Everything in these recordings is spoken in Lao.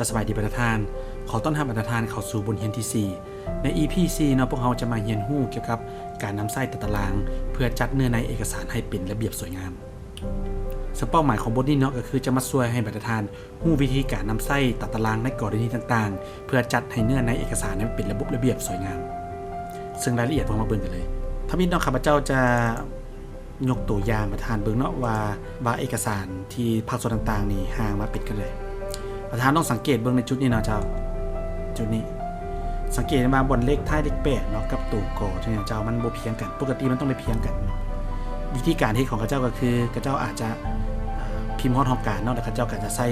ສະບາຍດີບັນດາທ່ານ, ຂໍຕ້ອນຮັບບັນດາທ່ານເຂົ້າສູ່ບົດຮຽນທີສີ່. ໃນ ອີ ພີ ສີ່ເນາະ, ພວກເຮົາຈະມາຮຽນຮູ້ກ່ຽວກັບການນຳໃຊ້ຕາຕະລາງ ເພື່ອຈັດເນື້ອໃນເອກະສານໃຫ້ເປັນລະບຽບສວຍງາມ. ເຊິ່ງເປົ້າໝາຍຂອງບົດນີ້ເນາະ ກໍຄືຈະມາຊ່ວຍໃຫ້ບັນດາທ່ານຮູ້ວິທີການນຳໃຊ້ຕາຕະລາງໃນກໍລະນີຕ່າງໆ ເພື່ອຈັດໃຫ້ເນື້ອໃນເອກະສານໃຫ້ເປັນລະບົບລະບຽບສວຍງາມ. ເຊິ່ງລາຍລະອຽດພວກເຮົາມາເບິ່ງກັນເລີຍ. ທຳອິດເນາະ ຂ້າພະເຈົ້າຈະ ຍົກຕົວຢ່າງໃຫ້ທ່ານເບິ່ງເນາະວ່າ ວ່າເອກະສານທີ່ພາກສ່ວນຕ່າງໆນີ້ຮ່າງມາເປັນຈັ່ງໃດ. ທ່ານລອງສັງເກດເບິ່ງໃນຈຸດນີ້ເນາະເຈົ້າ, ຈຸດນີ້ ສັງເກດເຫັນວ່າບ່ອນເລກທ້າຍເລກແປດເນາະ ກັບໂຕ ກ ຕົວນີ້ເຈົ້າ ມັນບໍ່ພຽງກັນ. ປົກກະຕິມັນຕ້ອງໄດ້ພຽງກັນ. ວິທີການເຮັດຂອງເຂົາເຈົ້າກໍຄື ເຂົາເຈົ້າອາດຈະ ອາ ພິມຮອດຫ້ອງການເນາະ ແລ້ວເຂົາເຈົ້າກໍຈະໃຊ້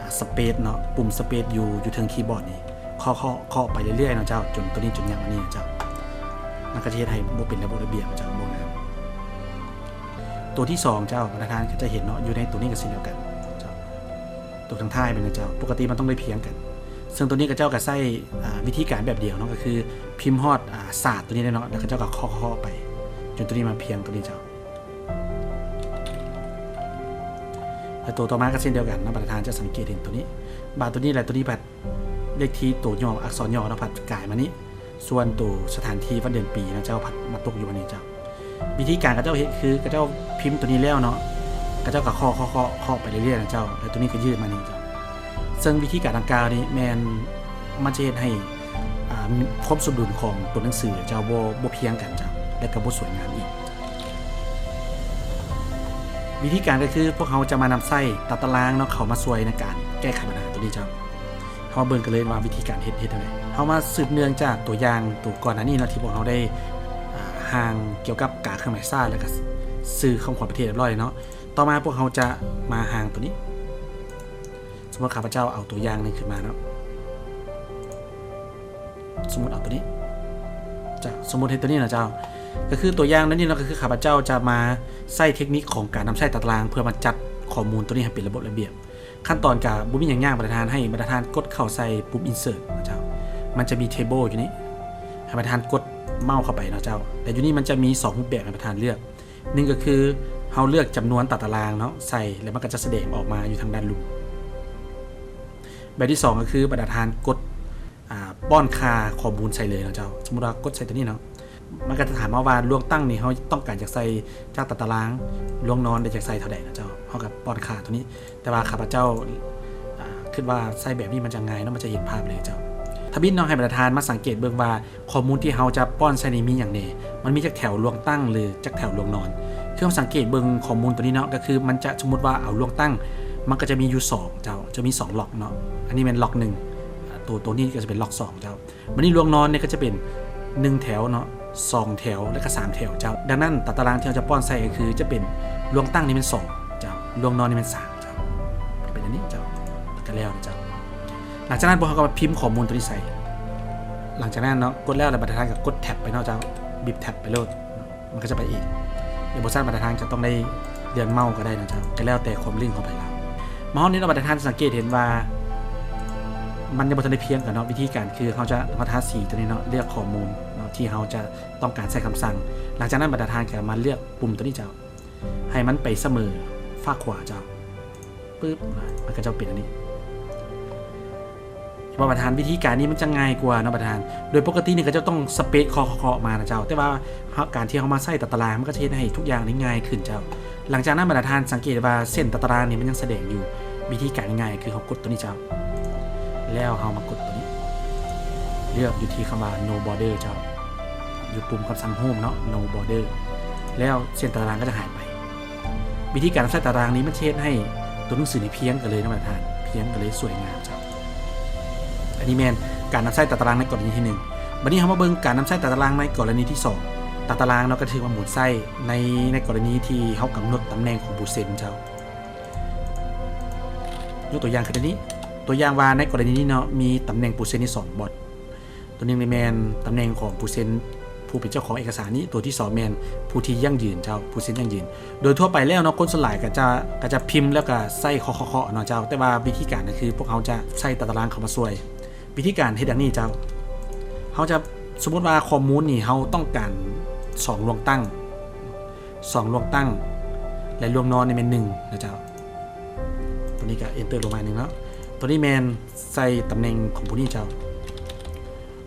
ອາ ສະເປດເນາະ, ປຸ່ມສະເປດຢູ່ ຢູ່ເທິງຄີບອດນີ້ ເຄາະ ເຄາະ ເຄາະໄປເລື້ອຍໆເນາະເຈົ້າ, ຈົນໂຕນີ້ຈົນຍາວອັນນີ້ເຈົ້າ. ມັນກໍຈະເຮັດໃຫ້ບໍ່ເປັນລະບົບລະບຽບເຈົ້າ, ບໍ່ງາມ. ໂຕທີສອງເຈົ້າ, ບັນດາທ່ານກໍຈະເຫັນເນາະ, ຢູ່ໃນໂຕນີ້ກໍເຊັ່ນດຽວກັນເຈົ້າ. ໂຕທາງທ້າຍແມ່ນເນາະເຈົ້າ, ປົກກະຕິມັນຕ້ອງໄດ້ພຽງກັນ. ເຊິ່ງໂຕນີ້ເຂົາເຈົ້າກໍໃຊ້ ອາ ວິທີການແບບດຽວເນາະ, ກໍຄືພິມຮອດ ອາ ສາດໂຕນີ້ເນາະ, ແລ້ວເຂົາເຈົ້າກໍເຄາະ ເຄາະໄປ ຈົນໂຕນີ້ມາພຽງໂຕນີ້ເຈົ້າ. ແລະ ໂຕຕໍ່ມາກໍເຊັ່ນດຽວກັນເນາະ, ບັນດາທ່ານຈະສັງເກດເຫັນໂຕນີ້. ບາດໂຕນີ້ ແລະ ໂຕນີ້ພັດ ເລກທີໂຕຫຍໍ້ ອັກສອນຫຍໍ້ເນາະ ພັດກາຍມານີ້, ສ່ວນໂຕສະຖານທີ່ວັນເດືອນປີນະເຈົ້າ ພັດມາຕົກຢູ່ອັນນີ້ເຈົ້າ. ວິທີການເຂົາເຈົ້າເຮັດຄື ເຂົາເຈົ້າພິມໂຕນີ້ແລ້ວເນາະ, ເຂົາເຈົ້າກໍເຄາະ ເຄາະ ເຄາະ ເຄາະໄປເລື້ອຍໆນະເຈົ້າ, ແລ້ວໂຕນີ້ກໍຍືດມານີ້ເຈົ້າ. ເຊິ່ງວິທີການດັ່ງກ່າວນີ້ແມ່ນ ມັນຈະເຮັດໃຫ້ ອ່າ ຄວາມສົມດຸນຂອງຕົວໜັງສືເຈົ້າ ບໍ່ ບໍ່ພຽງກັນເຈົ້າ ແລະ ກໍບໍ່ສວຍງາມອີກ. ວິທີການກໍຄື ພວກເຮົາຈະມານຳໃຊ້ຕາຕະລາງເນາະ ເຂົ້າມາຊ່ວຍໃນການແກ້ໄຂບັນຫາໂຕນີ້ເຈົ້າ. ເຮົາມາເບິ່ງກັນເລີຍວ່າວິທີການເຮັດ ເຮັດຈັ່ງໃດ. ເຮົາມາສືບເນື່ອງຈາກຕົວຢ່າງໂຕກ່ອນໜ້ານີ້ເນາະ ທີ່ພວກເຮົາໄດ້ ອ່າ ຮ່າງກ່ຽວກັບກາເຄື່ອງໝາຍຊາດ ແລ້ວກໍຊື່ຄຳຂວັນປະເທດຮຽບຮ້ອຍເນາະ. ຕໍ່ມາພວກເຮົາຈະມາຮ່າງໂຕນີ້. ສົມມຸດຂ້າພະເຈົ້າເອົາຕົວຢ່າງໜຶ່ງຂຶ້ນມາເນາະ. ສົມມຸດເອົາຕົວນີ້ ຈະສົມມຸດເຮັດຕົວນີ້ນະເຈົ້າ. ກໍຄືຕົວຢ່າງແນວນີ້ເນາະ, ກໍຄືຂ້າພະເຈົ້າຈະມາໃຊ້ເທັກນິກຂອງການນຳໃຊ້ຕາຕະລາງ ເພື່ອມາຈັດຂໍ້ມູນຕົວນີ້ໃຫ້ເປັນລະບົບລະບຽບ. ຂັ້ນຕອນກະບໍ່ມີຫຍັງຍາກ, ບັນດາທ່ານ ໃຫ້ບັນດາທ່ານກົດເຂົ້າໃສ່ປຸ່ມ insert ນະເຈົ້າ. ມັນຈະມີ table ຢູ່ນີ້, ໃຫ້ບັນດາທ່ານກົດເມົ້າເຂົ້າໄປເນາະເຈົ້າ. ແລະ ຢູ່ນີ້ມັນຈະມີສອງຮູບແບບໃຫ້ບັນດາທ່ານເລືອກ. ໜຶ່ງກໍຄືເຮົາເລືອກຈຳນວນຕາຕະລາງເນາະ ໃສ່ ແລ້ວມັນກໍຈະສະແດງອອກມາຢູ່ທາງດ້ານລຸ່ມ. ແບບທີສອງກໍຄືບັນດາທ່ານກົດ ອ່າ ປ້ອນຄ່າຂໍ້ມູນໃສ່ເລີຍເນາະເຈົ້າ. ສົມມຸດວ່າກົດໃສ່ຕົວນີ້ເນາະ, ມັນກໍຈະຖາມເຮົາວ່າລວງຕັ້ງນີ້ເຮົາຕ້ອງການຢາກໃສ່ຈາກຕາຕະລາງ, ລວງນອນໄດ້ຢາກໃສ່ເທົ່າໃດເນາະເຈົ້າ. ເຮົາກໍປ້ອນຄ່າຕົວນີ້, ແຕ່ວ່າຂ້າພະເຈົ້າ ອ່າ ຄິດວ່າໃສ່ແບບນີ້ມັນຈະງ່າຍເນາະ, ມັນຈະເຫັນພາບເລີຍເຈົ້າ. ທຳອິດເນາະ ໃຫ້ບັນດາທ່ານມາສັງເກດເບິ່ງວ່າ ຂໍ້ມູນທີ່ເຮົາຈະປ້ອນໃສ່ນີ້ມີຫຍັງແດ່? ມັນມີຈັກແຖວລວງຕັ້ງ ຫຼື ຈັກແຖວລວງນອນ? ຄືເຮົາສັງເກດເບິ່ງຂໍ້ມູນຕົວນີ້ເນາະ, ກໍຄືມັນຈະ ສົມມຸດວ່າເອົາລວງຕັ້ງ, ມັນກໍຈະມີຢູ່ສອງເຈົ້າ, ຈະມີສອງລັອກເນາະ. ອັນນີ້ແມ່ນລັອກໜຶ່ງ, ຕົວ ຕົວນີ້ກໍຈະເປັນລັອກສອງເຈົ້າ. ບັດນີ້ລວງນອນນີ້ກໍຈະເປັນໜຶ່ງແຖວເນາະ, ສອງແຖວ ແລະ ກໍສາມແຖວເຈົ້າ. ດັ່ງນັ້ນ ຕາຕະລາງທີ່ເຮົາຈະປ້ອນໃສ່ກໍຄືຈະເປັນລວງຕັ້ງນີ້ແມ່ນສອງເຈົ້າ, ລວງນອນນີ້ແມ່ນສາມ ເຈົ້າ ເປັນອັນນີ້ເຈົ້າ, ກໍແລ້ວເຈົ້າ. ຫຼັງຈາກນັ້ນ ພວກເຮົາກໍມາພິມຂໍ້ມູນຕົວນີ້ໃສ່. ຫຼັງຈາກນັ້ນເນາະ ກົດແລ້ວ ແລ້ວບັນດາທ່ານກໍກົດແທັບໄປເນາະເຈົ້າ, ບີບແທັບໄປໂລດ, ມັນກໍຈະໄປເອງ. ຫຼືບໍ່ຊັ້ນບັນດາທ່ານກໍຕ້ອງໄດ້ເລື່ອນເມົ້າກໍໄດ້ເນາະເຈົ້າ, ກໍແລ້ວແຕ່ຄວາມລື່ນຂອງໃຜລາວ. ມາຮອດນີ້ເນາະ ບັນດາທ່ານຈະສັງເກດເຫັນວ່າ ມັນຍັງບໍ່ທັນໄດ້ພຽງກັນເນາະ. ວິທີການຄືເຮົາຈະມາທາສີຕົວນີ້ເນາະ, ເລືອກຂໍ້ມູນເນາະ ທີ່ເຮົາຈະຕ້ອງການໃສ່ຄຳສັ່ງ. ຫຼັງຈາກນັ້ນບັນດາທ່ານກໍມາເລືອກປຸ່ມຕົວນີ້ເຈົ້າ. ໃຫ້ມັນໄປສະເໝີຟາກຂວາເຈົ້າ. ປຶບ ມັນກໍຈະເປັນອັນນີ້. ເຫັນບໍ່ບັນດາທ່ານ? ວິທີການນີ້ມັນຈະງ່າຍກວ່າເນາະບັນດາທ່ານ. ໂດຍປົກກະຕິນີ້ເຂົາເຈົ້າຕ້ອງສະເປດເຄາະໆໆມານະເຈົ້າ, ແຕ່ວ່າການທີ່ເຮົາມາໃຊ້ຕາຕະລາງ ມັນກໍຈະເຮັດໃຫ້ທຸກຢ່າງນີ້ງ່າຍຂຶ້ນເຈົ້າ. ຫຼັງຈາກນັ້ນບັນດາທ່ານສັງເກດວ່າເສັ້ນຕາຕະລາງນີ້ມັນຍັງສະແດງຢູ່. ວິທີການງ່າຍໆຄືເຮົາກົດຕົວນີ້ເຈົ້າ, ແລ້ວເຮົາມາກົດຕົວນີ້, ເລືອກຢູ່ທີ່ຄຳວ່າ no border ເຈົ້າ. ຢູ່ປຸ່ມຄຳສັ່ງ Home ເນາະ No Border ແລ້ວເສັ້ນຕາຕະລາງກໍຈະຫາຍໄປ. ວິທີການນຳໃຊ້ຕາຕະລາງນີ້ມັນຈະເຮັດໃຫ້ຕົວໜັງສືນີ້ພຽງກັນເລີຍເນາະທ່ານ, ພຽງກັນເລີຍ ສວຍງາມເຈົ້າ. ອັນນີ້ແມ່ນການນຳໃຊ້ຕາຕະລາງໃນກໍລະນີທີໜຶ່ງ. ບັດນີ້ເຮົາມາເບິ່ງການນຳໃຊ້ຕາຕະລາງໃນກໍລະນີທີສອງ. ຕາຕະລາງເນາະກໍຖືວ່າໝູນໃຊ້ໃນ ໃນກໍລະນີທີ່ເຮົາກຳນົດຕຳແໜ່ງຂອງເປີເຊັນເຈົ້າ. ຍົກຕົວຢ່າງຄືຕົວນີ້, ຕົວຢ່າງວ່າໃນກໍລະນີນີ້ເນາະ ມີຕຳແໜ່ງເປີເຊັນນີ້ສອງບ່ອນ. ຕົວໜຶ່ງນີ້ແມ່ນຕຳແໜ່ງຂອງຜູ້ເຊັນ ຜູ້ເປັນເຈົ້າຂອງເອກະສານນີ້, ຕົວທີສອງແມ່ນຜູ້ທີ່ຢັ້ງຢືນເຈົ້າ, ຜູ້ເຊັນຢັ້ງຢືນ. ໂດຍທົ່ວໄປແລ້ວເນາະ ຄົນສ່ວນຫຼາຍກໍຈະ ກໍຈະພິມແລ້ວກໍໃສ່ເຄາະໆໆເນາະເຈົ້າ, ແຕ່ວ່າວິທີການກໍຄືພວກເຮົາຈະໃສ່ຕາຕະລາງເຂົ້າມາຊ່ວຍ. ວິທີການເຮັດດັ່ງນີ້ເຈົ້າ, ເຮົາຈະ ສົມມຸດວ່າຂໍ້ມູນນີ້ເຮົາຕ້ອງການສອງລວງຕັ້ງ, ສອງລວງຕັ້ງ ແລະ ລວງນອນນີ້ແມ່ນໜຶ່ງນະເຈົ້າ. ຕົວນີ້ກໍ Enter ລົງມາໜຶ່ງເນາະ. ຕົວນີ້ແມ່ນໃສ່ຕຳແໜ່ງຂອງຜູ້ນີ້ເຈົ້າ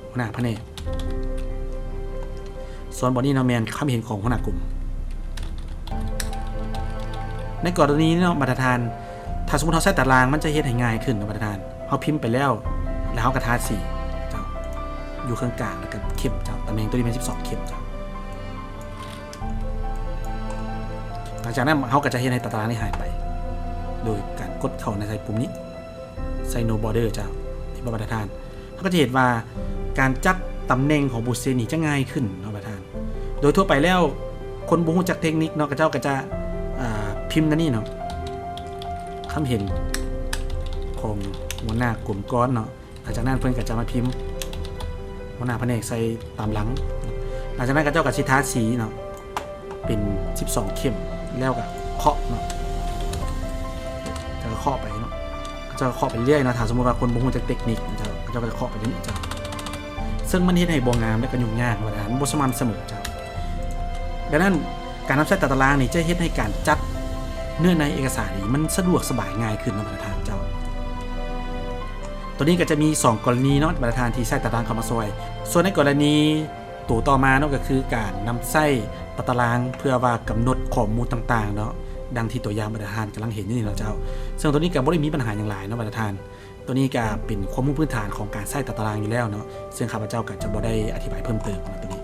ຫົວໜ້າພະແນກ. ສ່ວນບ່ອນນີ້ເນາະ ແມ່ນຄວາມເຫັນຂອງຫົວໜ້າກົມ. ໃນກໍລະນີນີ້ເນາະ ບັນດາທ່ານ ຖ້າສົມມຸດເຮົາໃຊ້ຕາລາງ ມັນຈະເຮັດໃຫ້ງ່າຍຂຶ້ນເນາະບັນດາທ່ານ. ເຮົາພິມໄປແລ້ວ ແລ້ວເຮົາກໍທາສີເຈົ້າ ຢູ່ເຄິ່ງກາງ ແລ້ວກໍເຂັມເຈົ້າ ຕຳແໜ່ງຕົວນີ້ແມ່ນສິບສອງເຂັມເຈົ້າ. ຫຼັງຈາກນັ້ນເຮົາກໍຈະເຮັດໃຫ້ຕາຕະລາງນີ້ຫາຍໄປ ໂດຍການກົດເຂົ້າໃນໃສ່ປຸ່ມນີ້ ໃສ່ no border ເຈົ້າ ເຫັນບໍ່ບັນດາທ່ານ? ເຮົາກໍຈະເຫັນວ່າການຈັດຕຳແໜ່ງຂອງເປີເຊັນນີ້ຈະງ່າຍຂຶ້ນເນາະບັນດາທ່ານ. ໂດຍທົ່ວໄປແລ້ວ ຄົນບໍ່ຮູ້ຈັກເທັກນິກເນາະ ເຂົາເຈົ້າກໍຈະ ອ່າ ພິມໃນນີ້ເນາະ ຄຳເຫັນຂອງຫົວໜ້າກົມກ່ອນເນາະ. ຫຼັງຈາກນັ້ນເພິ່ນກໍຈະມາພິມຫົວໜ້າພະແນກໃສ່ຕາມຫຼັງ. ຫຼັງຈາກນັ້ນເຂົາເຈົ້າກໍຊິທາສີເນາະ ເປັນສິບສອງເຂັມ ແລ້ວກໍເຄາະເນາະ ແລ້ວກໍເຄາະໄປເນາະ ເຂົາເຈົ້າກໍເຄາະໄປເລື້ອຍເນາະ. ຖ້າສົມມຸດວ່າຄົນບໍ່ຮູ້ຈັກເຕັກນິກເນາະ ເຂົາເຈົ້າກໍຈະເຄາະໄປເລື້ອຍເນາະເຈົ້າ ເຊິ່ງມັນເຮັດໃຫ້ບໍ່ງາມ ແລະກໍຫຍຸ້ງຍາກ ວ່າມັນບໍ່ສະໝ່ຳສະເໝີເຈົ້າ. ດັ່ງນັ້ນ ການນຳໃຊ້ຕາຕະລາງນີ້ຈະເຮັດໃຫ້ການຈັດເນື້ອໃນເອກະສານນີ້ມັນສະດວກສະບາຍງ່າຍຂຶ້ນເນາະບັນດາທ່ານເຈົ້າ. ຕົວນີ້ກໍຈະມີສອງກໍລະນີເນາະບັນດາທ່ານທີ່ໃຊ້ຕາຕະລາງເຂົ້າມາຊ່ວຍ. ສ່ວນໃນກໍລະນີໂຕຕໍ່ມາເນາະ ກໍຄືການນຳໃຊ້ຕາຕະລາງເພື່ອວ່າກຳນົດຂໍ້ມູນຕ່າງໆເນາະ ດັ່ງທີ່ຕົວຢ່າງບັນດາທ່ານກຳລັງເຫັນຢູ່ນີ້ເນາະເຈົ້າ. ເຊິ່ງຕົວນີ້ກໍບໍ່ໄດ້ມີບັນຫາຫຍັງຫຼາຍເນາະບັນດາທ່ານ. ຕົວນີ້ກໍເປັນຄວາມຮູ້ພື້ນຖານຂອງການໃຊ້ຕາຕະລາງຢູ່ແລ້ວເນາະ ເຊິ່ງຂ້າພະເຈົ້າກໍຈະບໍ່ໄດ້ອະທິບາຍເພີ່ມເຕີມເນາະຕົວນີ້.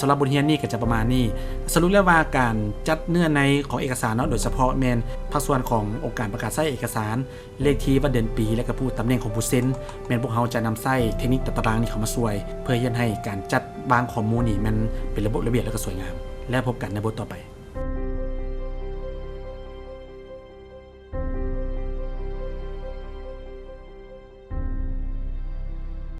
ສຳລັບບົດຮຽນນີ້ກໍຈະປະມານນີ້. ສະຫຼຸບແລ້ວວ່າການຈັດເນື້ອໃນຂອງເອກະສານເນາະ ໂດຍສະເພາະແມ່ນພາກສ່ວນຂອງອົງການປະກາດໃຊ້ເອກະສານ, ເລກທີວັນເດືອນປີ ແລະກະຜູ້ຕຳແໜ່ງຂອງເປີເຊັນ ແມ່ນພວກເຮົາຈະນຳໃຊ້ເທັກນິກຕາຕະລາງນີ້ເຂົ້າມາຊ່ວຍ ເພື່ອເຮັດໃຫ້ການຈັດວາງຂໍ້ມູນນີ້ມັນເປັນລະບົບລະບຽບ ແລະກະສວຍງາມ. ແລ້ວພົບກັນໃນບົດຕໍ່ໄປ.